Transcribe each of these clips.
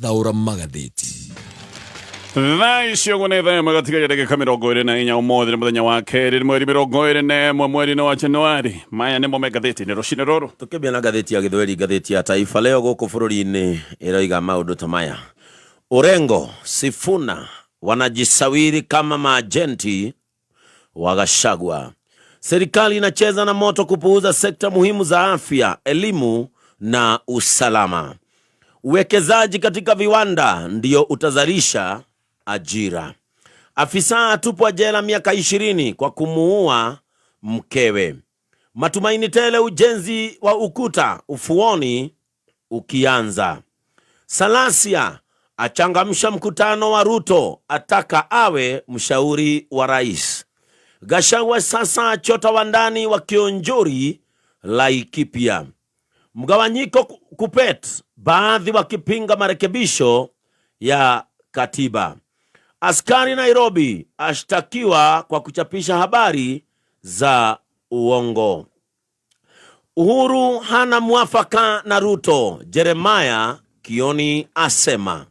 Thaũra magathĩti. Thaa icio ũguo nĩ thaa ĩmwe gatigaria ndagĩka 24. Ũmũthĩ nĩ mũthenya wa kerĩ, nĩ mweri 21 mweri-inĩ wa Januari. Maya nĩmo me ngathĩti-inĩ rũcinĩ rũrũ. Tũkĩambia na ngathĩti ya Gĩthweri, ngathĩti ya Taifa Leo gũkũ bũrũri-inĩ ĩroiga maũndũ ta maya: Orengo, Sifuna wanajisawiri kama maajenti wa Gachagua. Serikali inacheza na moto kupuuza sekta muhimu za afya, elimu na usalama. Uwekezaji katika viwanda ndio utazalisha ajira. Afisa atupwa jela miaka 20 kwa kumuua mkewe. Matumaini tele ujenzi wa ukuta ufuoni ukianza. Salasia achangamsha mkutano wa Ruto, ataka awe mshauri wa rais. Gachagua sasa achota wandani wa Kionjuri Laikipia. Mgawanyiko Kupet, baadhi wakipinga marekebisho ya katiba. Askari Nairobi ashtakiwa kwa kuchapisha habari za uongo. Uhuru hana mwafaka na Ruto, Jeremiah Kioni asema.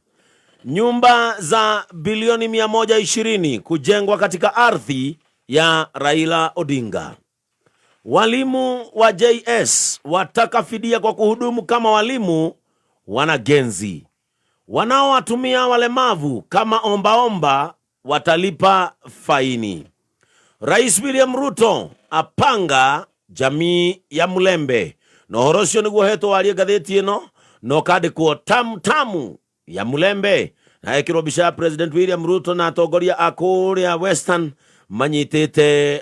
Nyumba za bilioni 120 kujengwa katika ardhi ya Raila Odinga. Walimu wa JS wataka fidia kwa kuhudumu kama walimu wanagenzi. Wanaowatumia walemavu kama ombaomba watalipa faini. Rais William Ruto apanga jamii ya Mulembe. Na ũhoro ũcio nĩguo hetwo warie ngathĩti ĩno na ũkandĩkwo tamu tamu ya Mulembe, na ĩkĩrwo mbica ya President William Ruto na atongoria a kũrĩa Western manyitĩte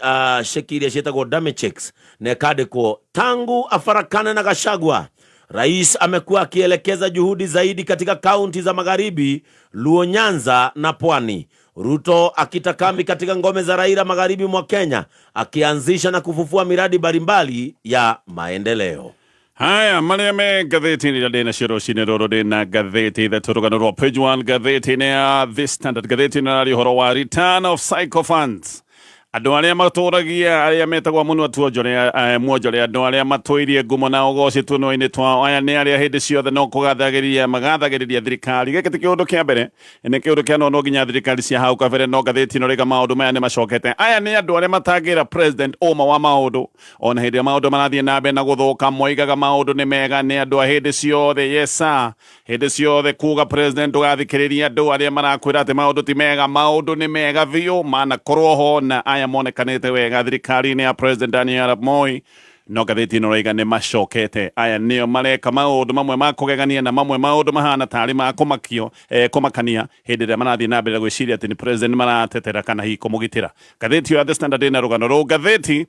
ceki iria ciĩtagwo dummy checks, na ĩkandĩkwo tangu afarakane na Gachagua, Rais amekuwa akielekeza juhudi zaidi katika kaunti za magharibi, Luo Nyanza na Pwani. Ruto akita kambi katika ngome za Raila magharibi mwa Kenya, akianzisha na kufufua miradi mbalimbali ya maendeleo. Haya marĩa me ngathĩti-inĩ iria ndĩ nacio rũcinĩ rũrũ, ndĩ na ngathĩti ithatũ. Rũgano rwa page 1 ngathĩti-inĩ ya The Standard, ngathĩti ĩno ĩraria ũhoro wa return of sycophants, andũ arĩa matũragia, arĩa metagwo mũno atuonjore, muonjore, andũ arĩa matũirie ngumo na ũgoci tũnua-inĩ twao. Aya nĩ arĩa hĩndĩ ciothe no kũgathagĩrĩria magathagĩrĩria thirikari. Gĩkĩ ti kĩũndũ kĩa mbere, nĩ kĩũndũ kĩa no nginya thirikari cia hau kabere, no ngathĩti ĩno rĩga maũndũ maya nĩ macokete. Aya nĩ andũ arĩa matangĩra president ũma wa maũndũ ona hĩndĩ ĩrĩa maũndũ marathiĩ na mbere na gũthũka, moigaga maũndũ nĩ mega. Nĩ andũ a hĩndĩ ciothe, yes sir, hĩndĩ ciothe kuga president ndũgathikĩrĩria andũ arĩa marakwĩra atĩ maũndũ ti mega, maũndũ nĩ mega biũ manakorwo ho. Na aya monekanĩte wega thirikari-inĩ ya President Daniel Arap Moi, no ngathĩti ĩno raiga nĩ macokete. Aya nĩo mareka maũndũ mamwe ma kũgegania na mamwe maũndũ mahana tarĩ ma kũmakio, kũmakania hĩndĩ ĩrĩa marathiĩ na mbere gwĩciria atĩ nĩ president maratetera kana hihi kũmũgitĩra. Ngathĩti ĩyo ya The Standard ĩna rũgano rũu. Ngathĩti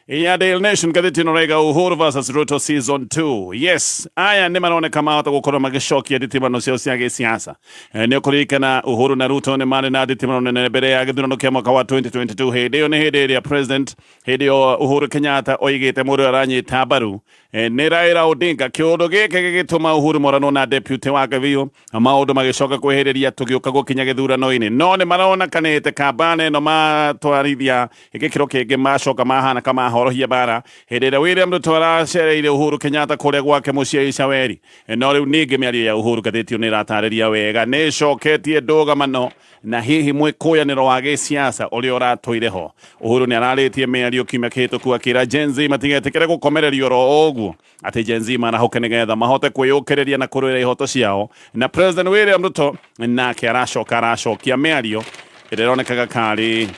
ya Daily Nation, ngathĩti ĩno raiga Uhuru versus Ruto season 2. Yes, aya nĩ maroneka mahota gũkorwo magĩcokia nditimano ciao cia gĩsiasa. Nĩ ũkũririkana Uhuru na Ruto nĩ marĩ na nditimano nene mbere ya gĩthurano kĩa mwaka wa 2022. Hĩndĩ ĩyo nĩ hĩndĩ ĩrĩa president hĩndĩ ĩyo Uhuru Kenyatta oigĩte mũndũ ũrĩa aranyita mbaru nĩ Raila Odinga. Kĩũndũ gĩkĩ gĩgĩtũma Uhuru moranwo na deputy wake biũ, maũndũ magĩcoka kwĩhĩrĩria tũgĩũka gũkinya gĩthurano-inĩ. No nĩ maronekanĩte kambana ĩno matwarithia gĩkĩro kĩngĩ, macoka mahana kama mahorohia mbara hĩndĩ ĩrĩa William Ruto aracereire Uhuru Kenyatta kũrĩa gwake mũciĩ Icaweri. No rĩu ningĩ mĩario ya Uhuru, ngathĩti ĩyo nĩ ĩratarĩria wega, nĩ ĩcoketie ndũgamano na hihi mwĩkũyanĩro wa gĩsiasa ũrĩa ũratũire ho. Uhuru nĩ ararĩtie mĩario kiumia kĩhĩtũku akĩra Gen Z matigetĩkĩre gũkomererio oro ũguo, atĩ Gen Z marahũke nĩgetha mahote kwĩyũkĩrĩria na kũrũĩra ihoto ciao. Na President William Ruto nake aracoka aracokia mĩario ĩrĩa ĩronekaga karĩ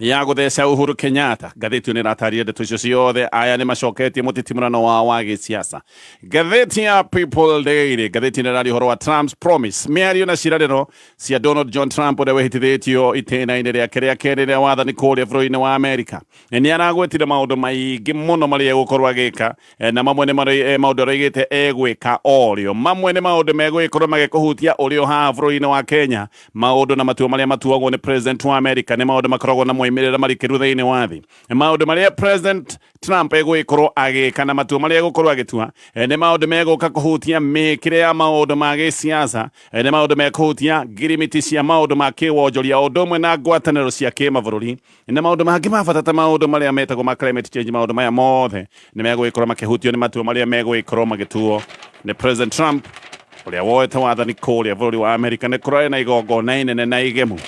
ya gũtheca Uhuru Kenyatta. Ngathĩti ĩyo nĩ ĩratarĩria ndeto icio ciothe. Aya nĩ macoketie mũtitimũrano wao wa gĩsiasa. Ngathĩti ya People Daily, ngathĩti ĩno ĩraria ũhoro wa Trump's promise, mĩario na ciĩranĩro cia Donald John Trump ũrĩa wĩhĩtithĩtio itĩna-inĩ rĩake rĩa kerĩ rĩa wathani kũrĩa bũrũri-inĩ wa Amerika. Nĩ aragwetire maũndũ maingĩ mũno marĩa egũkorwo agĩka, na mamwe nĩ maũndũ aroigĩte egwĩka orĩo, mamwe nĩ maũndũ megũgĩkorwo magĩkũhutia ũrĩ o haha bũrũri-inĩ wa Kenya. Maũndũ na matua marĩa matuagwo nĩ president wa Amerika nĩ maũndũ makoragwo na moimĩrĩra marikĩru thĩinĩ wa thĩ. Maũndũ marĩa President Trump egũgĩkorwo agĩka na matua marĩa egũkorwo agĩtua nĩ maũndũ megũka kũhutia mĩkĩre ya maũndũ ma gĩsiasa, nĩ maũndũ mekũhutia ngirimiti cia maũndũ ma kĩwonjoria o ũndũ ũmwe na ngwatanĩro cia kĩmabũrũri na maũndũ mangĩ ma bata ta maũndũ marĩa metagwo ma climate change. Maũndũ maya mothe nĩ megũgĩkorwo makĩhutio nĩ matua marĩa megũgĩkorwo magĩtuo nĩ President Trump. Ũrĩa woete wathani kũrĩa bũrũri wa Amerika. Nĩ kũrarĩ na igongona inene na igemu,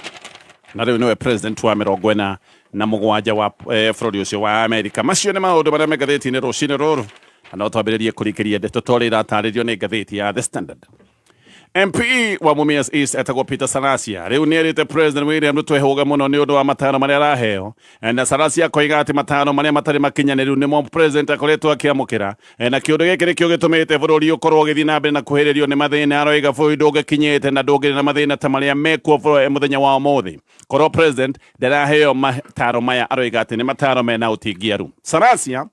na rĩu nĩwe president wa 47 wa bũrũri ũcio wa Amerika. Macio nĩ maũndũ marĩa me ngathĩti-inĩ rũcinĩ rũrũ, na no twambĩrĩrie kũrikĩria ndeto ta ũrĩa iratarĩrio nĩ ngathĩti ya The Standard. MP wa Mumias East etagwo Peter Salasya rĩu nĩ erĩte President William Ruto ehũge mũno nĩ ũndũ wa mataro marĩa araheo, na Salasya akoiga atĩ mataro marĩa matarĩ makinyanĩru nĩmo President akoretwo akĩamũkĩra, na kĩũndũ gĩkĩ nĩkĩo gĩtũmĩte bũrũri ũkorwo ũgĩthiĩ na mbere na kuhĩrĩrio nĩ mathĩna. Aroiga bũrũri ndũngĩkinyĩte na ndũngĩrĩ na mathĩna ta marĩa mekuo mũthenya wa ũmũthĩ korwo President ndaraheo mataro maya. Aroiga atĩ nĩ mataro mena ũtingiaru. Salasya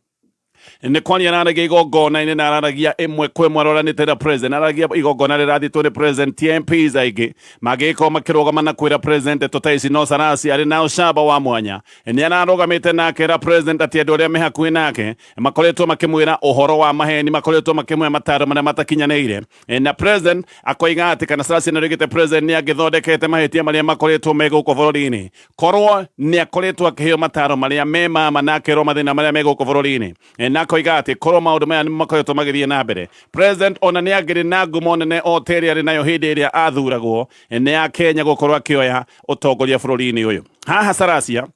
nĩ kwaria araragia igongona-inĩ, na araragia ĩmwe kwa ĩmwe aroranĩte na President. Araragia igongona rĩrathitwo nĩ President, ti MPs aingĩ mangĩgĩkorwo makĩrũgama na kwĩra President ndeto ta ici, no Salasya arĩ na ũcamba wa mwanya nĩ ararũgamĩte na akera President atĩ andũ arĩa me hakuhĩ nake makoretwo makĩmwĩra ũhoro wa maheni, makoretwo makĩmũhe mataro marĩa matakinyanĩire, na President akoiga atĩ, kana Salasya nĩ President nĩ angĩthondekete mahĩtia marĩa makoretwo me gũkũ bũrũri-inĩ korwo nĩ akoretwo akĩheo mataro marĩa me mama na akerwo mathĩna marĩa me gũkũ bũrũri-inĩ, na akoiga atĩ korwo maũndũ maya nĩ makoretwo magĩthiĩ na mbere, President ona nĩ angĩrĩ na ngumo nene o ta ĩrĩa arĩ nayo hĩndĩ ĩrĩa athuragwo nĩ Akenya gũkorwo akĩoya ũtongoria bũrũri-inĩ ũyũ. Haha Salasya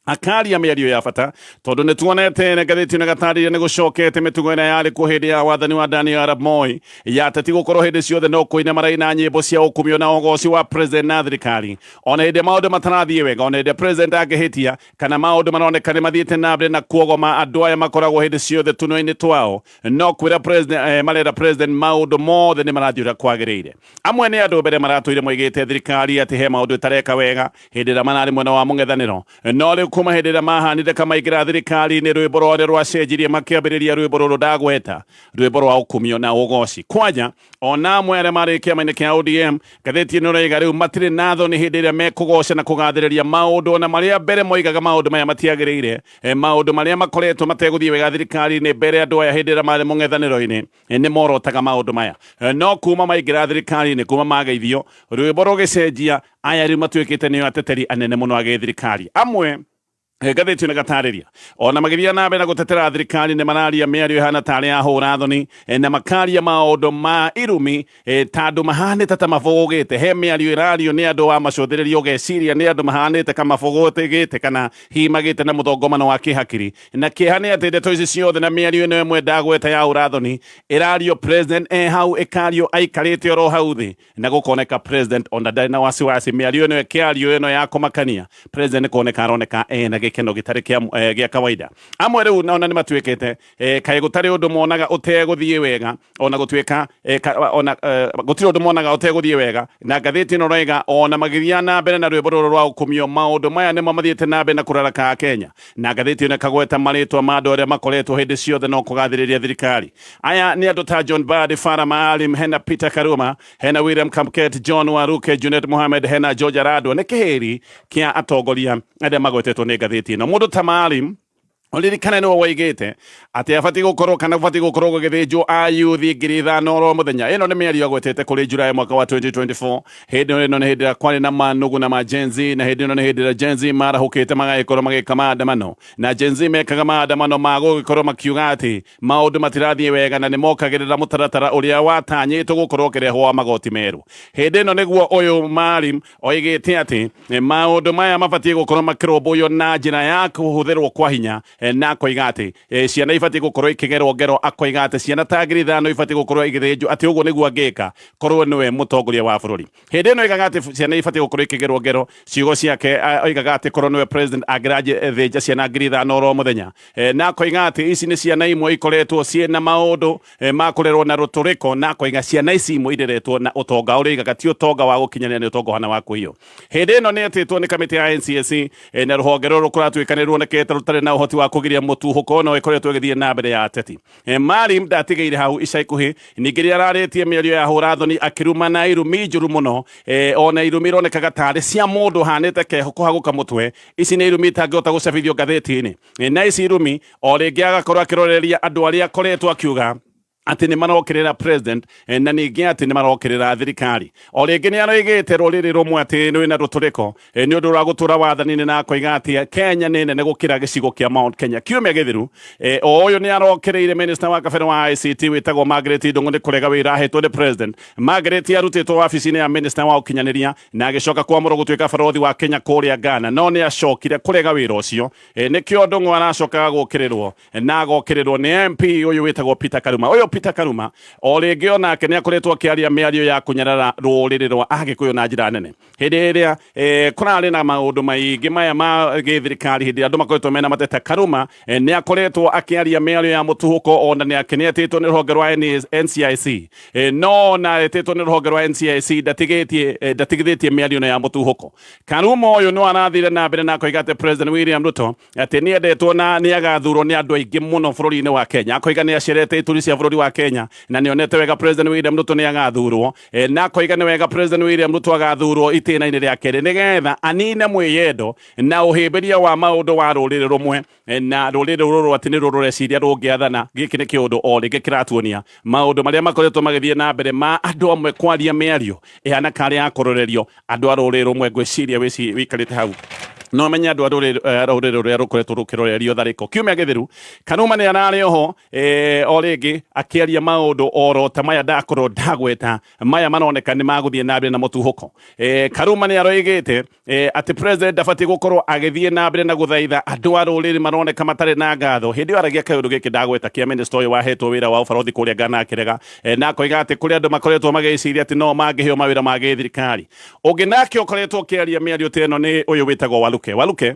akaria mĩario ya bata, tondũ nĩ tuonete ngathĩti ĩno ĩgatarĩria nĩ gũcokete mĩtugo ĩrĩa yarĩ kuo hĩndĩ ya wathani wa Daniel Arap Moi ya ateti gũkorwo hĩndĩ ciothe no kũina maraina nyĩmbo cia ũkumio na ũgoci wa President na thirikari, ona hĩndĩ maũndũ matarathiĩ wega, ona hĩndĩ President angĩhĩtia kana maũndũ maroneka nĩ mathiĩte na mbere na kuogoma. Andũ aya makoragwo hĩndĩ ciothe tũnua-inĩ twao no kwĩra President, marera President maũndũ mothe nĩ marathiĩ ũrĩa kwagĩrĩire. Amwe nĩ andũ mbere maratũire moigĩte thirikari atĩ he maũndũ ĩtareka wega hĩndĩ ĩrĩa mararĩ mwena wa mũng'ethanĩro, no rĩu kuma hĩndĩ ĩrĩa mahanire kamaingĩra thirikari-inĩ, rwĩmbo rwao rwacenjirie, makĩambĩrĩria rwĩmbo rũrũ ndagweta, rwĩmbo rwa ũkumio na ũgoci. Kwanja ona amwe arĩa marĩ kĩama-inĩ kĩa ODM, ngathĩti ĩno ĩroiga rĩu matirĩ na thoni hĩndĩ ĩrĩa mekũgoca na kũgathĩrĩria maũndũ ona marĩa mbere moigaga maũndũ maya matiagĩrĩire, maũndũ marĩa makoretwo mategũthiĩ wega thirikari-inĩ. Mbere andũ aya hĩndĩ ĩrĩa marĩ mũng'ethanĩro-inĩ nĩ morotaga maũndũ maya, no kuma maingĩra thirikari-inĩ, kuma mageithio, rwĩmbo rũgĩcenjia. Aya rĩu matuĩkĩte nĩo ateteri anene mũno a gĩthirikari amwe. Ngathĩti ĩno ĩgatarĩria ona magĩthiĩ na mbere na gũtetera thirikari nĩ mararia mĩario ĩhana tarĩ ya hũra thoni, na makaria maũndũ ma irumi, ta andũ mahanĩte ta mabũgũgĩte. He mĩario ĩrario nĩ andũ wa macũthĩrĩria ũgeciria nĩ andũ mahanĩte ka mabũgũgĩte kana hihi magĩte na mũthongomano wa kĩhakiri. Na kĩeha nĩ atĩ ndeto ici ciothe na mĩario ĩno ĩmwe ndagweta ya ũrathoni ĩrario President e hau, ĩkario aikarĩte oro hau thĩ, na gũkoneka President ona ndarĩ na wasiwasi. Mĩario ĩno ĩkĩario ĩno ya kũmakania, President kuoneka aroneka ena gĩkeno gĩtarĩ kĩa kawaida. Amwe rĩu ona nĩ matuĩkĩte kaĩ gũtarĩ ũndũ monaga ũtegũthiĩ wega, ona gũtuĩka ona gũtirĩ ũndũ monaga ũtegũthiĩ wega. Na ngathĩti ĩno raiga ona magĩthiĩ na mbere na rwĩmbo rũrũ rwa ũkumio, maũndũ maya nĩmo mathiĩte na mbere na kũraraka Kenya. Na ngathĩti ĩno ĩkagweta marĩtwa ma andũ arĩa makoretwo hĩndĩ ciothe no kũgathĩrĩria thirikari. Aya nĩ andũ ta John Mbadi, Farah Maalim, hena Peter Karuma, hena William Kamket, John Waruke, Junet Mohamed, hena George Aradwa. Nĩ kĩhĩri kĩa atongoria arĩa magwetetwo nĩ ngathĩti ĩno. Mũndũ ta Maalim, ũririkane nĩwe woigĩte atĩ abatiĩ gũkorwo kana gũbatiĩ gũkorwo gũgĩthĩnjwo ayuthi 5,000 oro mũthenya. Ĩno nĩ mĩario agwetete kũrĩ July mwaka wa 2024. Hĩndĩ ĩno nĩ hĩndĩ ĩrĩa kwarĩ na manugu na ma Gen Z, na hĩndĩ ĩno nĩ hĩndĩ ĩrĩa Gen Z marahũkĩte magagĩkorwo magĩka maandamano, na Gen Z mekaga maandamano ma gũgĩkorwo makiuga atĩ maũndũ matirathiĩ wega na nĩ mokagĩrĩra mũtaratara ũrĩa watanyĩtwo gũkorwo ũkĩrehwo wa magoti merũ. Hĩndĩ ĩno nĩguo ũyũ Maalim oigĩte atĩ maũndũ maya mabatiĩ gũkorwo makĩrũmbũiyo na njĩra ya kũhũthĩrwo kwa hinya, na akoiga atĩ ciana ibatiĩ gũkorwo ikĩgerwo ngero. Akoiga atĩ ciana ta 5,000 ibatiĩ gũkorwo igĩthĩnjwo, atĩ ũguo nĩguo angĩka korwo nĩwe mũtongoria wa bũrũri. Hĩndĩ ĩno oigaga atĩ ciana ibatiĩ gũkorwo ikĩgerwo ngero, ciugo ciake oigaga atĩ korwo nĩwe President angĩrathĩnja ciana 5,000 oro mũthenya, na akoiga atĩ ici nĩ ciana imwe ikoretwo ciĩna maũndũ ma kũrerwo na rũtũrĩko, na akoiga ciana ici imwe ireretwo na ũtonga ũrĩa oigaga ti ũtonga wa gũkinyanĩra, nĩ ũtonga ũhana wa kũiywo. Hĩndĩ ĩno nĩ etĩtwo nĩ kamĩtĩ ya NCSC, na rũhonge rũrũ kũratuĩka nĩ ruonekete rũtarĩ na ũhoti wa kũgiria mũtuhũko no ĩkoretwo ĩgĩthiĩ na mbere ya ateti. Maalim ndatigĩire hau. Ica ikuhĩ ningĩ nĩ ararĩtie mĩario ya hũra thoni, akĩruma na irumi njũru mũno, ona irumi ironekaga tarĩ cia mũndũ ũhanĩte keho kũhagũka mũtwe. Ici nĩ irumi itangĩhota gũcabithio ngathĩti-inĩ, na ici irumi o rĩngĩ agakorwo akĩroreria andũ arĩa akoretwo akiuga Atĩ nĩ marokĩrĩra president na ningĩ atĩ nĩ marokĩrĩra thirikari. O rĩngĩ nĩ aroigĩte rũrĩrĩ rũmwe atĩ rwĩna rũtũrĩko nĩ ũndũ wa gũtũra wathani-inĩ, na akoiga atĩ Kenya nĩ nene gũkĩra gĩcigo kĩa Mount Kenya. Kiumia gĩthiru o ũyũ nĩ arokĩrĩire minister wa kabere wa ICT wĩtagwo Margaret Ndung'u nĩ kũrega wĩra ahetwo nĩ president. Margaret arutĩtwo wabici-inĩ ya minister wa ũkinyanĩria na agĩcoka kwamũrwo gũtuĩka barothi wa Kenya kũrĩa Ghana, no nĩ acokire kũrega wĩra ũcio. Nĩkĩo Ndung'u aracokaga gũkĩrĩrwo na agokĩrĩrwo nĩ MP ũyũ wĩtagwo Peter Karuma. Ũyũ Peter Karuma o rĩngĩ onake nĩ akoretwo akĩaria mĩario ya kũnyarara rũrĩrĩ rwa Agĩkũyũ na njĩra nene. Hĩndĩ ĩrĩa kũrarĩ na maũndũ maingĩ maya ma gĩthirikari, hĩndĩ ĩrĩa andũ makoretwo mena mateta, Karuma nĩ akoretwo akĩaria mĩario ya mũtuhũko, ona nĩ akenetĩtwo nĩ rũhonge rwa NCIC. No ona etĩtwo nĩ rũhonge rwa NCIC ndatigithĩtie mĩario ĩno ya mũtuhũko. Karuma ũyũ no arathire na mbere na akoiga atĩ President William Ruto atĩ nĩ endetwo na nĩ agathurwo nĩ andũ aingĩ mũno bũrũri-inĩ wa Kenya. Akoiga nĩ acerete ituri cia bũrũri wa Kenya na nĩ onete wega President William Ruto nĩ agathurwo, na akoiga nĩ wega President William Ruto agathurwo itĩna-inĩ rĩa kerĩ nĩgetha anine mwĩyendo na ũhĩmbĩria wa maũndũ wa rũrĩrĩ rũmwe, na rũrĩrĩ rũrũ atĩ nĩ rũreciria rũngĩathana. Gĩkĩ nĩ kĩũndũ o rĩngĩ kĩratuonia maũndũ marĩa makoretwo magĩthiĩ na mbere ma andũ amwe kwaria mĩario ĩhana karĩ ya kũrorerio andũ a rũrĩrĩ rũmwe. Ngwĩciria wĩikarĩte hau no menye andũ a rũrĩrĩ rũrĩa rũkoretwo rũkĩrorerio tharĩko. Kiumia gĩthiru Karuma nĩ ararĩ oho o rĩngĩ akĩaria maũndũ oro ta maya ndakorwo ndagweta, maya maroneka nĩ magũthiĩ na mbere na mũtuhũko. Karuma nĩ aroigĩte atĩ president ndabatiĩ gũkorwo agĩthiĩ na mbere na gũthaitha andũ a rũrĩrĩ maroneka matarĩ na ngatho hĩndĩ ĩyo aragia kaũndũ gĩkĩ ndagweta kĩa minister ũyũ wahetwo wĩra wa ũbarothi kũrĩa Ghana akĩrega, na akoiga atĩ kũrĩ andũ makoretwo magĩciria atĩ no mangĩheo mawĩra ma gĩthirikari. Ũngĩ nake ũkoretwo ũkĩaria mĩario ta ĩno nĩ ũyũ wĩtagwo Waluke. Waluke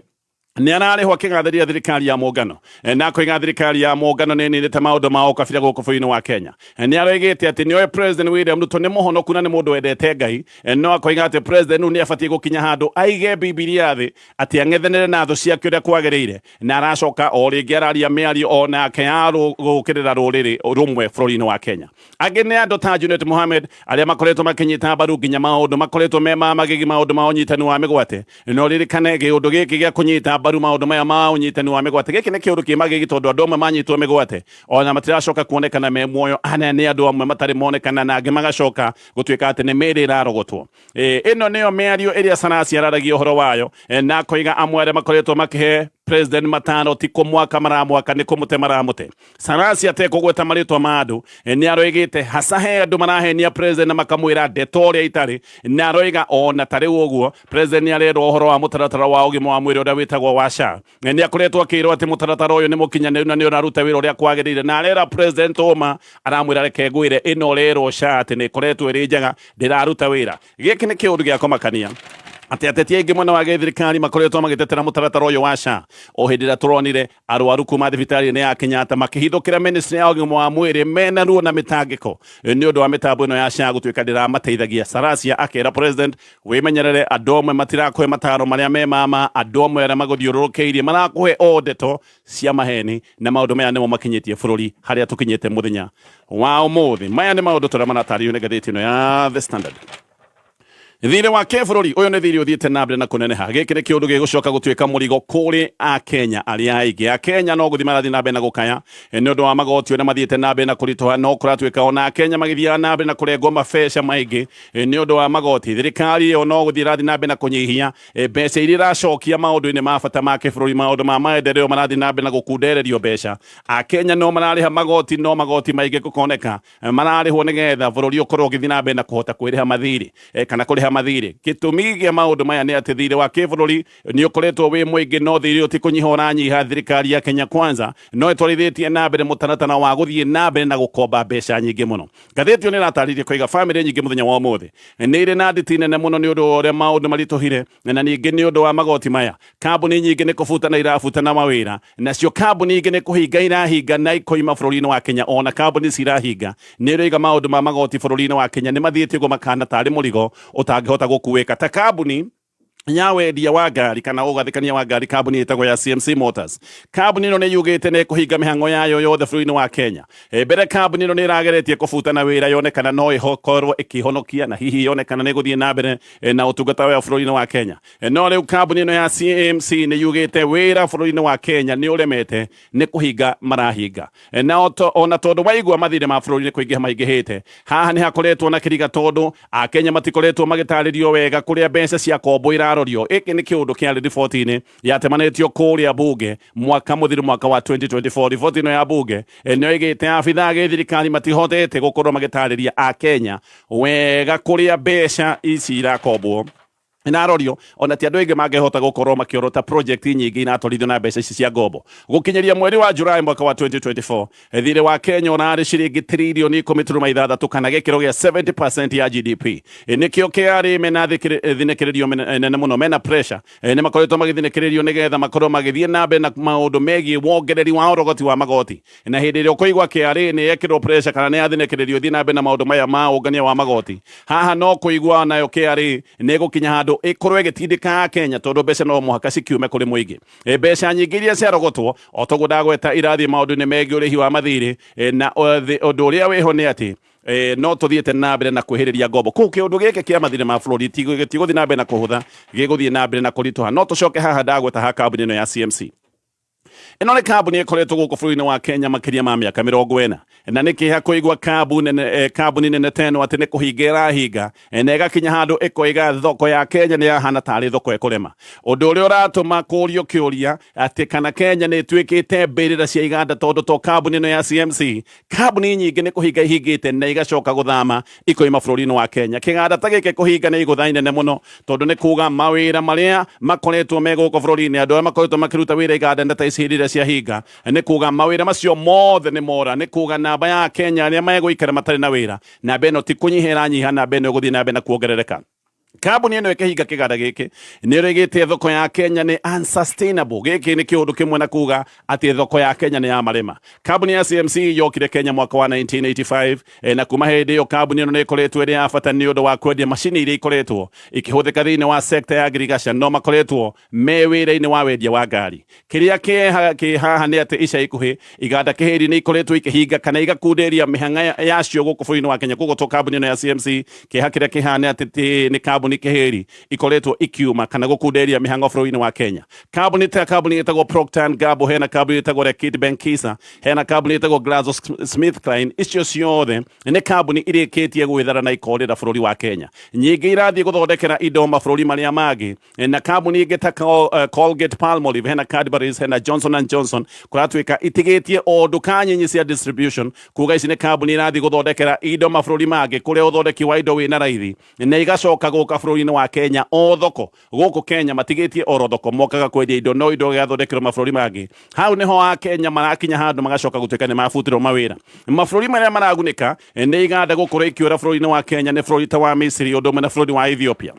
nĩ ararĩhwo akĩgathĩrĩria thirikari ya mũngano, na akoiga thirikari ya mũngano nĩ ĩninĩte maũndũ ma ũkabira gũkũ bũrũri-inĩ wa Kenya. Nĩ aroigĩte atĩ nĩoĩ President William Ruto nĩ mũhonoku na nĩ mũndũ wendete Ngai, no akoiga atĩ president rĩu nĩ abatiĩ gũkinya handũ aige Bibilia thĩ atĩ ang'ethanĩre na thũ ciake ũrĩa kwagĩrĩire, na aracoka o rĩngĩ araria mĩario o nake ya gũkĩrĩra rũrĩrĩ rũmwe bũrũri-inĩ wa Kenya. Angĩ nĩ andũ ta Junet Mohamed arĩa makoretwo makĩnyita mbaru nginya maũndũ makoretwo me ma magigi, maũndũ ma ũnyitani wa mĩgwate. No ririkane kĩũndũ gĩkĩ gĩa kũnyita mbaru maũndũ maya ma ũnyitani wa mĩgwate, gĩkĩ nĩ kĩũndũ kĩ magigi tondũ andũ amwe manyitwo mĩgwate ona matiracoka kuonekana me muoyo. Ana nĩ andũ amwe matarĩ monekana na angĩ magacoka gũtuĩka atĩ nĩ mĩĩrĩ ĩrarogotwo. Ĩno nĩyo mĩario ĩrĩa Sarasi araragia ũhoro wayo, na akoiga amwe arĩa makoretwo makĩhe president matano ti kũmwaka maramwaka, nĩ kũmũte maramũte. Sarasi atekũgweta marĩtwa ma andũ nĩ aroigĩte haca he andũ marahenia president na makamwĩra ndeto ũrĩa itarĩ, na aroiga ona ta rĩu ũguo president nĩ arerwo ũhoro wa mũtaratara wa ũgima wa mwĩrĩ ũrĩa wĩtagwo wa SHA. Nĩ akoretwo akĩrwo atĩ mũtaratara ũyũ nĩ mũkinyanĩru na nĩ ũraruta wĩra ũrĩa kwagĩrĩire, na arera president ũma, aramwĩra reke ngwĩre ĩno ũrerwo SHA atĩ nĩ ĩkoretwo ĩrĩ njega ndĩraruta wĩra. Gĩkĩ nĩ kĩũndũ gĩa kũmakania atĩ ateti aingĩ mwena wa gĩthirikari makoretwo magĩtetera mũtaratara ũyũ wa SHA o hĩndĩ ĩrĩa tũronire arwaru kuma thibitarĩ-inĩ ya Kenyatta makĩhithũkĩra ministry ya ũgima wa mwĩrĩ mena ruo na mĩtangĩko nĩ ũndũ wa mĩtambo ĩno ya SHA gũtuĩka ndĩramateithagia. Sarasia akera president wĩmenyerere, andũ amwe matirakũhe mataro marĩa me mama, andũ amwe arĩa magũthiũrũrũkĩirie marakũhe o ndeto cia maheni, na maũndũ maya nĩmo makinyĩtie bũrũri harĩa tũkinyĩte mũthenya wa ũmũthĩ. Maya nĩ maũndũ tũrĩa maratarĩrio nĩ ngathĩti ĩno ya The Standard. Thirĩ wa kĩbũrũri ũyũ nĩ thirĩ ũthiĩte na mbere na kũneneha. Gĩkĩ nĩ kĩũndũ gĩgũcoka gũtuĩka mũrigo kũrĩ Akenya arĩa aingĩ. Akenya no gũthiĩ marathiĩ na mbere na gũkaya nĩ ũndũ wa magoti ũrĩa mathiĩte na mbere na kũritũha, no kũratuĩka ona Akenya magĩthiaga na mbere na kũrengwo mabeca maingĩ nĩ ũndũ wa magoti. Thirikari ĩyo no gũthiĩ ĩrathiĩ na mbere na kũnyihia mbeca iria ĩracokia maũndũ-inĩ ma bata ma kĩbũrũri. Maũndũ ma maendeleo marathiĩ na mbere na gũkundererio mbeca. Akenya no mararĩha magoti, no magoti maingĩ gũkoneka mararĩhwo nĩgetha bũrũri ũkorwo ũgĩthiĩ na mbere na kũhota kwĩrĩha mathirĩ kana kũrĩha mathirĩ. Gĩtũmi kĩa maũndũ maya nĩ atĩ thirĩ wa kĩbũrũri nĩ ũkoretwo wĩ mũingĩ, no thirĩ ũyũ ti kũnyiha ũranyiha. Thirikari ya Kenya Kwanza no ĩtwarithĩtie na mbere mũtaratara wa gũthiĩ na mbere na gũkomba mbeca nyingĩ mũno. Ngathĩti ĩyo nĩ ĩratarĩria koiga bamĩrĩ nyingĩ mũthenya wa ũmũthĩ nĩ irĩ na nditi nene mũno nĩ ũndũ wa ũrĩa maũndũ maritũhire, na ningĩ nĩ ũndũ wa magoti maya. Kambuni nyingĩ nĩ kũbutana irabutana mawĩra, nacio kambuni ingĩ nĩ kũhinga irahinga na ikoima bũrũri-inĩ wa Kenya. Ona kambuni ici irahinga nĩ iroiga maũndũ ma magoti bũrũri-inĩ wa Kenya nĩ mathiĩte ũguo makahana tarĩ mũrigo ũtangĩhota gũkuĩka. Ta kambuni Ya wendia wa ngari kana ũgathĩkania wa ngari, kambuni ĩtagwo ya CMC Motors. Kambuni ĩno nĩ yugĩte nĩ ĩkũhinga mĩhang'o yayo yothe bũrũri-inĩ wa Kenya. Mbere kambuni ĩno nĩ ĩrageretie kũbutana wĩra yonekana no ĩkorwo ĩkĩhonokia na hihi yonekana nĩ ĩgũthiĩ na mbere na ũtungata wayo bũrũri-inĩ wa Kenya. No rĩu kambuni ĩno ya CMC nĩ yugĩte wĩra bũrũri-inĩ wa Kenya nĩ ũremete, nĩ kũhinga marahinga. Na ona tondũ waigua mathirĩ ma bũrũri nĩ kũingĩha maingĩhĩte, haha nĩ hakoretwo na kĩriga tondũ Akenya matikoretwo magĩtarĩrio wega kũrĩa mbeca cia kombo irarorio. Gĩkĩ nĩ kĩũndũ kĩarĩ riboti-inĩ yatemanĩtio kũrĩa bunge mwaka mũthiru, mwaka wa 2024. Riboti ĩno ya bunge nĩ yoigĩte abithaa a gĩthirikari matihotete gũkorwo magĩtarĩria Akenya wega kũrĩa mbeca ici irakombwo inarorio, ona ti andũ aingĩ mangĩhota gũkorwo makĩorota project nyingĩ iratwarithio na mbeca ici cia ngombo. Gũkinyĩria mweri wa July mwaka wa 2024, thirĩ wa Kenya ũrarĩ ciringi 36.6 tirioni kana gĩkĩro gĩa 70% ya GDP. Nĩkĩo KRA mena thinĩkĩrĩrio nene mũno, mena pressure, nĩ makoretwo magĩthinĩkĩrĩrio nĩgetha makorwo magĩthiĩ na mbere na maũndũ megiĩ wongereri wa ũrogoti wa magoti. Na hĩndĩ ĩrĩa ũkũigua KRA nĩ yekĩrwo pressure kana nĩ yathinĩkĩrĩrio ĩthiĩ na mbere na maũndũ maya ma ũngania wa magoti, haha no kũigua nayo KRA nĩ ĩgũkinya handũ ĩkorwo ĩgĩtindĩka Kenya, tondũ mbeca no mũhaka cikiume kũrĩ mũingĩ. Mbeca nyingĩ iria ciarogotwo, o toguo ndagweta, irathiĩ maũndũ-inĩ megiĩ ũrĩhi wa mathirĩ, na ũndũ ũrĩa wĩho nĩ atĩ no tũthiĩte na mbere na kwĩhĩrĩria ngombo kũu. Kĩũndũ gĩkĩ kĩa mathirĩ ma bũrũri gĩtigũthiĩ na mbere na kũhũtha, gĩgũthiĩ na mbere na kũritũha. No tũcoke haha ndagweta ha kambuni ĩno ya CMC. Ĩno nĩ kambuni ĩkoretwo gũkũ bũrũri-inĩ wa Kenya makĩria ma mĩaka 40, na nĩ kĩeha kũigua kambuni nene ta ĩno atĩ nĩ kũhinga ĩrahinga, na ĩgakinya handũ ĩkoiga thoko ya Kenya nĩ yahana tarĩ thoko ĩkũrema, ũndũ ũrĩa ũratũma kũrio kĩũria atĩ kana Kenya nĩ ĩtuĩkĩte mbĩrĩra cia iganda, tondũ to kambuni ĩno ya CMC, kambuni nyingĩ nĩ kũhinga ihingĩte na igacoka gũthama ikoima bũrũri-inĩ wa Kenya. Kĩganda ta gĩkĩ kũhinga nĩ igũtha inene mũno, tondũ nĩ kuga mawĩra marĩa makoretwo me gũkũ bũrũri-inĩ, andũ arĩa makoretwo makĩruta wĩra iganda ta ici, hĩndĩ ĩrĩa ciahinga, nĩ kuga mawĩra macio mothe nĩ mora. Nĩ kuga namba ya Kenya arĩa megũikara matarĩ na wĩra, namba ĩno ti kũnyiha ĩranyiha, namba ĩno ĩgũthiĩ na mbere na kuongerereka. Kambuni ĩno ĩkĩhinga kĩganda gĩkĩ nĩ ĩrĩgĩte thoko ya Kenya nĩ unsustainable. Gĩkĩ nĩ kĩũndũ kĩmwe na kuga atĩ thoko ya Kenya nĩ ya marĩma. Kambuni ya CMC yokire Kenya mwaka wa 1985, na kuma hĩndĩ ĩyo kambuni ĩno nĩ ĩkoretwo ĩrĩ ya bata nĩ ũndũ wa kwendia macini iria ikoretwo ikĩhũthĩka thĩinĩ wa sekta ya ngirigaca, no makoretwo me wĩra-inĩ wa wendia wa ngari. Kĩrĩa kĩ haha nĩ atĩ ica ikuhĩ iganda kĩhĩri nĩ ikoretwo ikĩhinga kana igakunderia mĩhang'a yacio gũkũ bũrũri-inĩ wa Kenya. Koguo to kambuni ĩno ya CMC, kĩeha kĩrĩa kĩhaha nĩ atĩ nĩ kambuni kĩhĩri ikoretwo ikiuma kana gũkunderia mĩhang'o bũrũri-inĩ wa Kenya. Kambuni ta kambuni ĩtagwo Procter and Gamble, hena kambuni ĩtagwo Reckitt Benckiser, hena kambuni ĩtagwo GlaxoSmithKline, icio ciothe nĩ kambuni irĩkĩtie gwĩthara na ikorĩra bũrũri wa Kenya. Nyingĩ irathiĩ gũthondekera indo mabũrũri marĩa mangĩ, na kambuni ingĩ ta Colgate Palmolive, hena Cadbury's, hena Johnson and Johnson, kũratuĩka itigĩtie o nduka nyinyi cia distribution. Kuga ici nĩ kambuni irathiĩ gũthondekera indo mabũrũri mangĩ kũrĩa ũthondeki wa indo wĩna raithi, na igacoka gũka bũrũri-inĩ wa Kenya. O thoko gũkũ Kenya matigĩtie oro thoko mokaga kwendia indo, no indo gĩathondekerwo mabũrũri mangĩ. Hau nĩho a Kenya marakinya handũ magacoka gũtuĩka nĩ mabutirwo mawĩra. Mabũrũri marĩa maragunĩka nĩ iganda gũkorwo ikĩũra bũrũri-inĩ wa Kenya nĩ bũrũri ta wa Misiri, ũndũ ũmwe na bũrũri wa Ethiopia.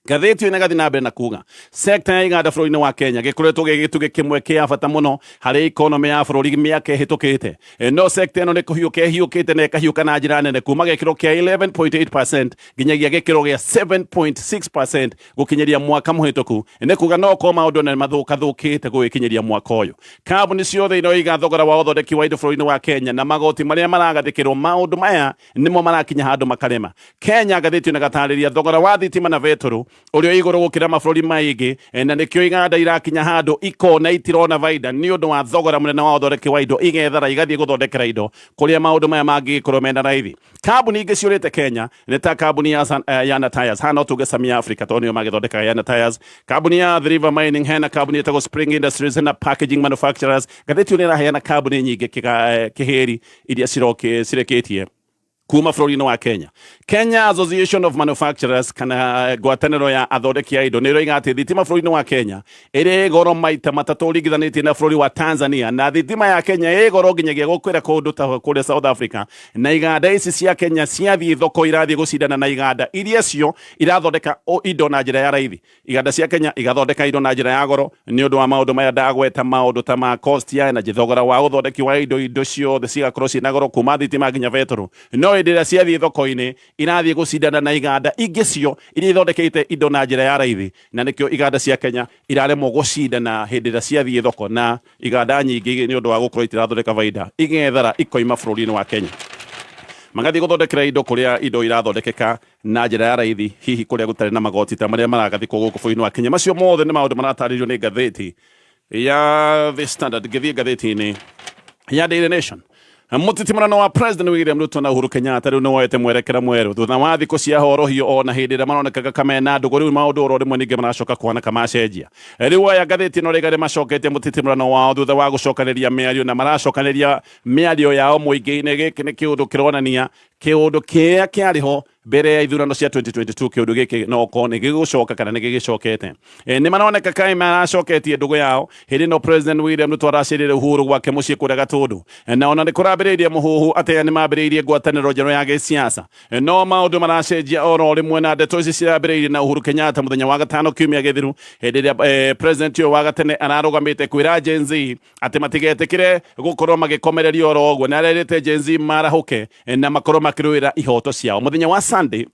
Ngathĩti ĩyo ĩgathiĩ na mbere na kuga sekta ya iganda bũrũri-inĩ wa Kenya gĩkoretwo gĩ gĩtugĩ kĩmwe kĩa bata mũno harĩ economy ya bũrũri mĩaka ĩhĩtũkĩte. No sekta ĩno nĩ kũhiũka ĩhiũkĩte na ĩkahiũka na njĩra nene kuma gĩkĩro kĩa 11.8% nginyagia gĩkĩro gĩa 7.6% gũkinyĩria mwaka mũhĩtũku. Nĩ kuga no korwo maũndũ nĩ mathũkathũkĩte gũgĩkinyĩria mwaka ũyũ. Kambuni ciothe iroiga thogora wa ũthondeki wa indo bũrũri-inĩ wa Kenya na magoti marĩa maragathĩkĩrwo, maũndũ maya nĩmo marakinya handũ makarema Kenya. Ngathĩti ĩno ĩgatarĩria thogora wa thitima na betũrũ ũrĩa igũrũ gũkĩra mabũrũri maingĩ, na nĩkĩo iganda irakinya handũ ikona itirona baida nĩ ũndũ wa thogora mũnene wa ũthondeki wa indo, igethara igathiĩ gũthondekera indo kũrĩa maũndũ maya mangĩgĩkorwo mena raithi. Kambuni ingĩ ciũrĩte Kenya nĩ ta kambuni ya Yana Tires, haha no tuge Samia Africa tondũ nĩo magĩthondekaga Yana Tires, kambuni ya The River Mining, hena kambuni ĩtagwo Spring Industries, hena Packaging Manufacturers. Ngathĩti ĩyo nĩ ĩraheana kambuni nyingĩ kĩhĩri iria cirekĩtie kuma bũrũri-inĩ wa Kenya. Kenya Association of Manufacturers kana ngwatanĩro ya athondeki a indo nĩ ĩroiga atĩ thitima bũrũri-inĩ wa Kenya ĩrĩ goro maita matatũ ũringithanĩtie na bũrũri wa Tanzania, na thitima ya Kenya ĩ goro nginyagia gũkwĩra kũndũ ta kũrĩa South Africa, na iganda ici cia Kenya ciathiĩ thoko irathiĩ gũcindana na iganda iria cio irathondeka indo na njĩra ya raithi. Iganda cia Kenya igathondeka indo na njĩra ya goro nĩ ũndũ wa maũndũ maya ndagweta, maũndũ ta ma cost ya energy, thogora wa ũthondeki wa indo, indo ciothe cigakorwo ciĩna goro kuma thitima nginya betũrũ. No Hĩndĩ ĩrĩa ciathiĩ thoko-inĩ, irathiĩ gũcindana na iganda ingĩ cio iria ithondekete indo na njĩra ya raithi, na nĩkĩo iganda cia Kenya iraremwo gũcindana hĩndĩ ĩrĩa ciathiĩ thoko, na iganda nyingĩ nĩ ũndũ wa gũkorwo itirathondeka baida igethara ikoima bũrũri-inĩ wa Kenya, magathiĩ gũthondekera indo kũrĩa indo irathondekeka na njĩra ya raithi, hihi kũrĩa gũtarĩ na magoti ta marĩa maragathĩkwo gũkũ bũrũri-inĩ wa Kenya. Macio mothe nĩ maũndũ maratarĩrio nĩ ngathĩti ya The Standard. Ngĩthiĩ ngathĩti-inĩ ya Daily Nation, mũtitimũrano wa President William Ruto na Uhuru Kenyatta rĩu nĩ woete mwerekera mwerũ thutha wa thikũ cia horohio. Ona hĩndĩ ĩrĩa maronekaga kamena ndũgũ, rĩu maũndũ oro rĩmwe ningĩ maracoka kuhana kamacenjia. Rĩu aya ngathĩti ĩno rĩga nĩ macoketie mũtitimũrano wao thutha wa gũcokanĩria mĩario, na maracokanĩria mĩario yao mũingĩ-inĩ. Gĩkĩ nĩ kĩũndũ kĩronania kĩũndũ kĩrĩa kĩarĩ ho mbere ya ithurano cia 2022. Kĩũndũ gĩkĩ no okorwo nĩ gĩgũcoka kana nĩ gĩgĩcokete. Nĩ maroneka kaĩ maracoketie ndũgũ yao. Hĩndĩ ĩno President William Ruto aracĩrĩre Uhuru gwake mũciĩ kũrĩa Gatũndũ, na ona nĩ kũrambĩrĩirie mũhuhu atĩ nĩ mambĩrĩirie ngwatanĩro njerũ ya gĩsiasa, no maũndũ maracenjia oro rĩmwe. Na ndeto ici cirambĩrĩirie na Uhuru Kenyatta mũthenya wa gatano kiumia gĩthiru, hĩndĩ ĩrĩa president ũyũ wa gatene ararũgamĩte kwĩra Gen Z atĩ matigetĩkĩre gũkorwo magĩkomererio oro ũguo, na arerĩte Gen Z marahũke na makorwo makĩrũĩra ihoto ciao. Mũthenya wa Sunday,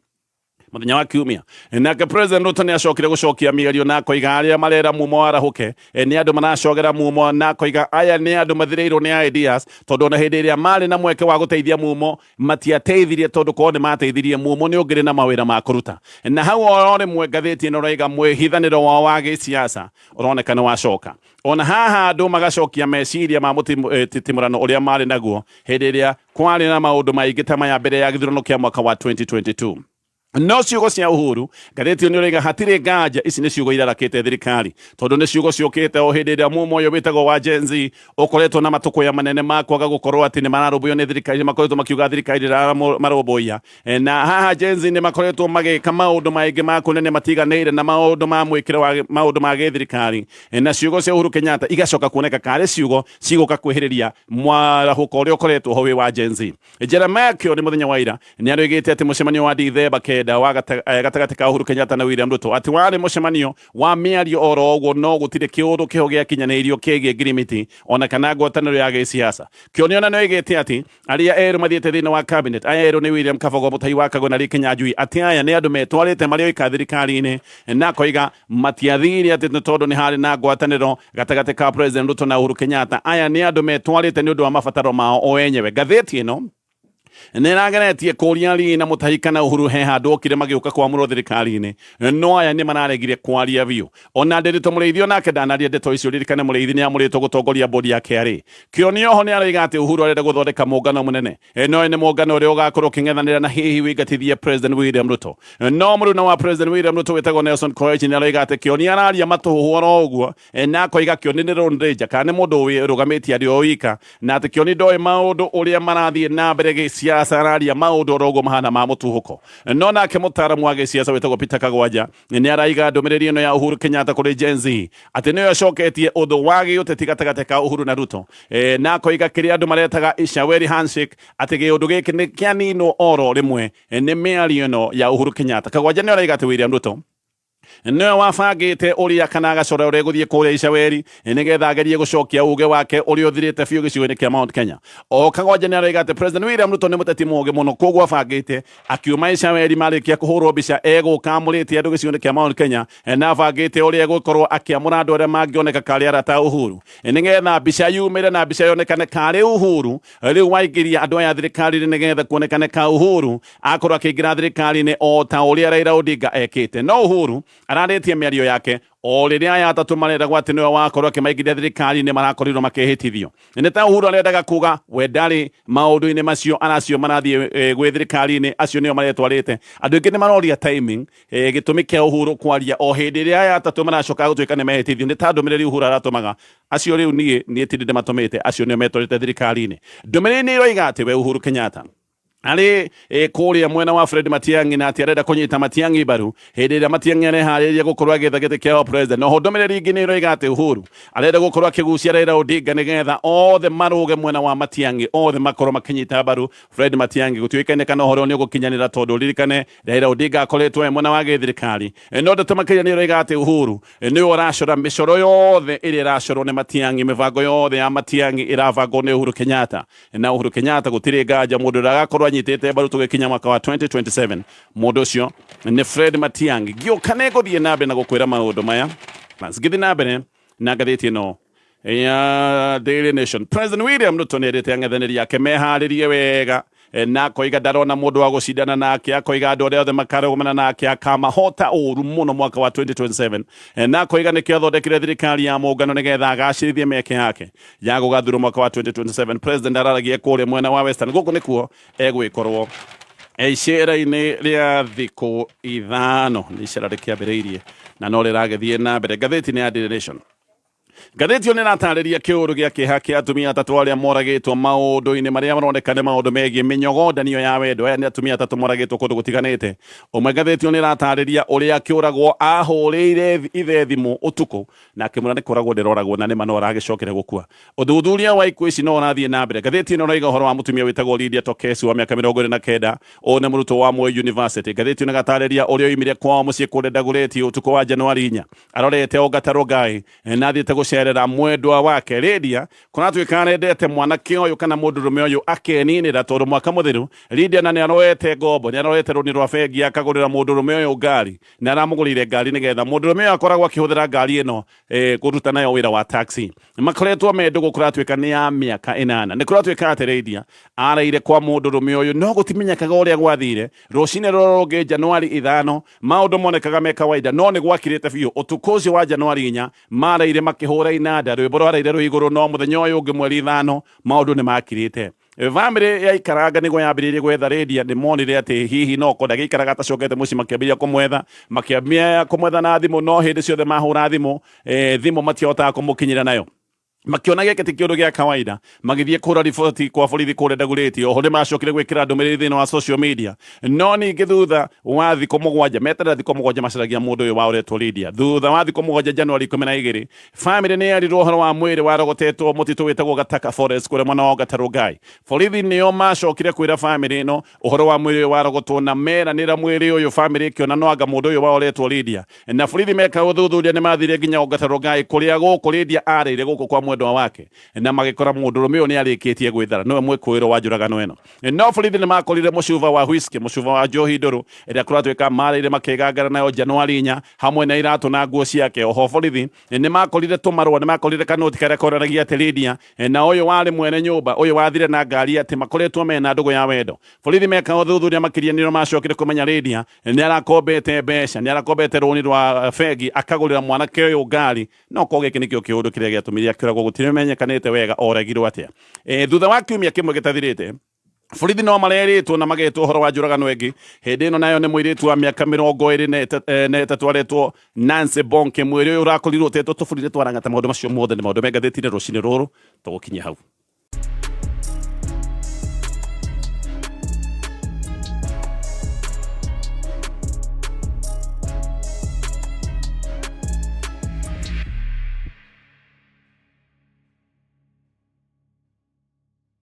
mũthenya wa kiumia, nake President Ruto nĩ acokire gũcokia mĩario na akoiga arĩa marera mumo warahũke nĩ andũ maracogera mumo, na akoiga aya nĩ andũ mathirĩirwo nĩ ideas, tondũ ona hĩndĩ ĩrĩa marĩ na mweke wa gũteithia mumo matiateithirie, tondũ korwo nĩ mateithirie mumo nĩ ũngĩrĩ na mawĩra ma kũruta. Na hau oro rĩmwe ngathĩti ĩno raiga mwĩhithanĩro wao wa gĩsiasa ũroneka nĩ wacoka. Ona haha andũ magacokia meciria ma mũtitimũrano ũrĩa marĩ naguo hĩndĩ ĩrĩa kwarĩ na maũndũ maingĩ ta maya mbere ya gĩthurano kĩa mwaka wa 2022. No ciugo cia Uhuru, ngathĩti ĩyo nĩ ũraiga hatirĩ nganja ici nĩ ciugo irarakĩte thirikari, tondũ nĩ ciugo ciũkĩte o hĩndĩ ĩrĩa mumo ũyũ wĩtagwo wa Gen Z ũkoretwo na matũkũya manene ma kwaga gũkorwo atĩ nĩ mararũmbũiyo nĩ thirikari. Nĩ makoretwo makiuga thirikari ndĩramarũmbũiya, na haha Gen Z nĩ makoretwo magĩka maũndũ maingĩ ma kuonania matiganĩire na maũndũ ma mwĩkĩre wa maũndũ ma gĩthirikari, na ciugo cia Uhuru Kenyatta igacoka kuoneka karĩ ciugo cigũka kwĩhĩrĩria mwarahũko ũrĩa ũkoretwo ho wĩ wa Gen Z. Jeremiah Kioni mũthenya wa ira nĩ aroigĩte atĩ mũcemanio wa Dithemba 9 wa gatagatĩ ka Uhuru Kenyatta na William Ruto atĩ warĩ mũcemanio wa mĩario oro ũguo, no gũtirĩ kĩũndũ kĩho gĩakinyanĩirio kĩgiĩ ngirimiti ona kana ngwatanĩro ya gĩsiasa. Kioni ona nĩ oigĩte atĩ arĩa erũ mathiĩte thĩinĩ wa cabinet, aya erũ nĩ William Kabogo Mũtahi wa Kagwe na Lee Kinyanjui, atĩ aya nĩ andũ metwarĩte marĩ oika thirikari-inĩ, na akoiga matiathire atĩ nĩ tondũ nĩ harĩ na ngwatanĩro gatagatĩ ka President Ruto na Uhuru Kenyatta. Aya nĩ andũ metwarĩte nĩ ũndũ wa mabataro mao o enyewe. Ngathĩti ĩno nĩ ĩrageretie kũria Lee na Mũtahi kana Uhuru he handũ okire magĩũka kwamũrwo thirikari-inĩ, no aya nĩ mararegire kwaria biũ. Ona Ndĩritũ Mũrĩithi onake ndanaria ndeto icio. Ririkane Mũrĩithi nĩ amũrĩtwo gũtongoria bodi ya KRA. Kĩoni oho nĩ aroiga atĩ Uhuru arenda gũthondeka mũngano mũnene, no nĩ mũngano ũrĩa ũgakorwo ũkĩng'ethanĩra na hihi wĩingatithie President William Ruto. No mũruna wa President William Ruto wĩtagwo Nelson Koech nĩ aroiga atĩ Kĩoni araria matũhũhũ oro ũguo, na akoiga Kĩoni nĩ Lone Ranger, kana nĩ mũndũ wĩrũgamĩtie arĩ o wika, na atĩ Kĩoni ndoĩ maũndũ ũrĩa marathiĩ na mbere gĩsiasa, araria maũndũ oro ũguo mahana ma mũtuhũko. No nake mũtaaramu wa gĩsiasa wĩtagwo Peter Kagwanja nĩ araiga ndũmĩrĩri ĩno ya Uhuru Kenyatta kũrĩ Gen Z atĩ nĩyo ĩcoketie ũthũ wa gĩũteti gatagatĩ ka Uhuru na Ruto, na akoiga kĩrĩa andũ maretaga Ishaweri handshake, atĩ gĩũndũ gĩkĩ nĩ kĩaninwo oro rĩmwe nĩ mĩario ĩno ya Uhuru Kenyatta. Kagwanja nĩ araiga atĩ William Ruto nĩwe wabangĩte ũrĩa kana agacora ũrĩa gũthiĩ kũrĩa Icaweri nĩgetha agerie gũcokia uge wake ũrĩa ũthirĩte biũ gĩcigo-inĩ kĩa Mount Kenya. O Kagwanja nĩ aroiga atĩ President William Ruto nĩ mũteti mũũgĩ mũno, koguo abangĩte akiuma Icaweri marĩkia kũhũrwo mbica egũka amũrĩte andũ gĩcigo-inĩ kĩa Mount Kenya, na abangĩte ũrĩa egũkorwo akĩamũra andũ arĩa mangĩoneka karĩ arata a Uhuru nĩgetha mbica yumĩre na mbica yonekane karĩ Uhuru rĩu waingĩria andũ aya thirikari-inĩ, nĩgetha kuonekane ka Uhuru akorwo akĩingĩra thirikari-inĩ o ta ũrĩa Raila Odinga ekĩte. No Uhuru ararĩtie mĩario yake o rĩrĩa aya atatũ mareragwo atĩ nĩwe wakorwo akĩmaingĩria thirikari-inĩ marakorirwo makĩhĩtithio. Nĩ ta Uhuru arendaga kuga we ndarĩ maũndũ-inĩ macio, aracio marathiĩ gwĩ thirikari-inĩ acio nĩo maretwarĩte. Andũ aingĩ nĩ maroria timing, gĩtũmi kĩa Uhuru kwaria o hĩndĩ ĩrĩa aya atatũ maracoka gũtuĩka nĩ mehĩtithio. Nĩ ta ndũmĩrĩri Uhuru aratũmaga acio rĩu niĩ ti ndĩmatũmĩte, acio nĩo metwarĩte thirikari-inĩ. Ndũmĩrĩri nĩ iroiga atĩ we Uhuru Kenyatta arĩ kũrĩa mwena wa Fred Matiang'i, na atĩ arenda kũnyita Matiang'i mbaru hĩndĩ ĩrĩa Matiang'i areharĩria gũkorwo agĩetha gĩtĩ kĩa president. Noho ndũmĩrĩri ĩngĩ nĩ ĩroiga atĩ Uhuru arenda gũkorwo akĩgucia Raila Odinga nĩgetha othe marũge mwena wa Matiang'i, othe makorwo makĩnyita mbaru Fred Matiang'i. Gũtiũĩkaine kana ũhoro nĩ ũgũkinyanĩra, tondũ ririkane Raila Odinga akoretwo e mwena wa gĩthirikari. No ndeto makĩria nĩ ĩroiga atĩ Uhuru nĩwe ũracora mĩcoro yothe ĩrĩa ĩracorwo nĩ Matiang'i, mĩbango yothe ya Matiang'i ĩrabangwo nĩ Uhuru Kenyatta. Na Uhuru Kenyatta gũtirĩ nganja mũndũ ũrĩa agakorwo Anyitĩte mbaru tũgĩkinya mwaka wa 2027. Mũndũ ũcio nĩ Fred Matiang'i. Ngĩũka nĩ ngũthiĩ na mbere na gũkwĩra maũndũ maya. Ngĩthiĩ na mbere na ngathĩti ĩno ya Daily Nation, President William Ruto nĩ erĩte ang'ethanĩri ake meharĩrie wega, na akoiga ndarona mũndũ wa gũcindana nake. Akoiga andũ arĩa othe makarũgamana nake akamahota ũru mũno mwaka wa 2027, na akoiga nĩkĩo athondekire thirikari ya mũngano nĩgetha agacĩrithie mĩeke yake ya gũgathurwo mwaka wa 2027. President araragia kũrĩa mwena wa Western. Gũkũ nĩkuo egwĩkorwo icera-inĩ rĩa thikũ 5. Nĩ icera rĩkĩambĩrĩirie na no rĩragĩthiĩ na mbere. Ngathĩti nĩ ya Daily Nation. Ngathĩti ĩyo nĩ ĩratarĩria kĩũndũ gĩa kĩeha kĩa atumia atatũ arĩa moragĩtwo maũndũ-inĩ marĩa maroneka nĩ maũndũ megiĩ mĩnyogondanio ya wendo. Aya nĩ atumia atatũ moragĩtwo kũndũ gũtiganĩte. Ũmwe, ngathĩti ĩyo nĩ ĩratarĩria ũrĩa kĩũragwo ahũrĩire ithe thimũ ũtukũ na akĩmwĩra nĩ kũragwo ndĩroragwo, na nĩma no aragĩcokere gũkua. Ũthuthuria wa ikuũ ici no ũrathiĩ na mbere. Ngathĩti ĩno ĩroiga ũhoro wa mũtumia wĩtagwo Lydia Tokesi wa mĩaka 29. Ũyũ nĩ mũrutwo wa Moi University. Ngathĩti ĩno ĩgatarĩria ũrĩa oimire kwao mũciĩ kũrĩa Dagoretti ũtukũ wa Januari 4 arorete Ongata Rongai na athiĩte gũcerera mwendwa wake. Lydia kũratuĩka arendete mwanake ũyũ kana mũndũrũme ũyũ akeninĩra, tondũ mwaka mũthiru Lydia na nĩ aroete ngombo, nĩ aroete rũni rwa bengi akagũrĩra mũndũrũme ũyũ ngari, nĩ aramũgũrĩire ngari nĩgetha mũndũrũme ũyũ akoragwo akĩhũthĩra ngari ĩno kũruta nayo wĩra wa taxi. Makoretwo me ndũgũ kũratuĩka nĩ ya mĩaka 8. Nĩ kũratuĩka atĩ Lydia araire kwa mũndũrũme ũyũ, no gũtimenyekaga ũrĩa gwathire. Rũcinĩ rũrũ rũngĩ Januari 5 maũndũ monekaga me kawaida, no nĩ gwakirĩte biũ. Ũtukũ ũcio wa Januari 4 maraire makĩhũra inanda, rwĩmbo rwaraire rwĩ igũrũ, no mũthenya ũyũ ũngĩ mweri 5 maũndũ nĩ makirĩte. Bamĩrĩ ya ikaranga nĩguo yambĩrĩirie gwetha Lydia. Nĩ monire atĩ hihi no ko ndagĩikaraga atacokete mũciĩ, makĩambĩrĩria kũmwetha, makĩambia kũmwetha na thimũ, no hĩndĩ ciothe mahũra thimũ, thimũ matiahotaga kũmũkinyĩra nayo. Makiona gĩkĩ ti kĩũndũ gĩa kawaida, magĩthiĩ kũra riboti kwa borithi kũrĩa Dagoretti. Oho nĩ macokire gwĩkĩra ndũmĩrĩri thĩinĩ wa social media, no ningĩ thutha wa thikũ 7, meterera thikũ 7 macaragia mũndũ ũyũ wa ũretwo Lydia. Thutha wa thikũ 7, Januari 12, bamĩrĩ nĩ yerirwo ũhoro wa mwĩrĩ warogotetwo mũtitũ wĩtagwo Gataka Forest kũrĩa mwena wa Ongata Rongai. Borithi nĩo macokire kwĩra bamĩrĩ ĩno ũhoro wa mwĩrĩ ũyũ warogotwo, na meranĩra mwĩrĩ ũyũ bamĩrĩ ĩkĩona no anga mũndũ ũyũ wa ũretwo Lydia. Na borithi meka ũthuthuria nĩ mathire nginya Ongata Rongai kũrĩa gũkũ Lydia arĩire gũkũ kwa mwendwa wake, na magĩkora mũndũrũme ũyũ nĩ arĩkĩtie gwĩthara, nĩwe mwĩkũĩrwo wa njũragano ĩno. No borithi nĩ makorire mũcuba wa whisky, mũcuba wa njohi ndũrũ ĩrĩa kũratuĩka marĩire makĩgangara nayo Januari 4, hamwe na iratũ na nguo ciake. Oho borithi nĩ makorire tũmarũa, nĩ makorire kanoti karĩa konanagia atĩ Lydia na ũyũ warĩ mwene nyũmba ũyũ wathire na ngari atĩ makoretwo mena ndũgũ ya wendo. Borithi meka ũthuthuria makĩria nĩrĩo macokire kũmenya Lydia nĩ arakombete mbeca, nĩ arakombete rũni rwa bengi akagũrĩra mwanake ũyũ ngari. No ko gĩkĩ nĩkĩo kĩũndũ kĩrĩa gĩatũmire akĩũragwo, gũtimenyekanĩte wega oragirwo atĩa. Thutha wa kiumia kĩmwe gĩtathirĩte, borithi no marerĩtwo na magetwo ũhoro wa njũragano ĩngĩ. Hĩndĩ ĩno nayo nĩ mũirĩtu wa mĩaka 23 aretwo Nancy Bonke. Mwĩrĩ ũyũ ũrakorirwo ũtetwo tũburi-inĩ twa Lang'ata. Maũndũ macio mothe nĩ maũndũ me ngathĩti-inĩ rũcinĩ rũrũ. Tũgũkinyia hau.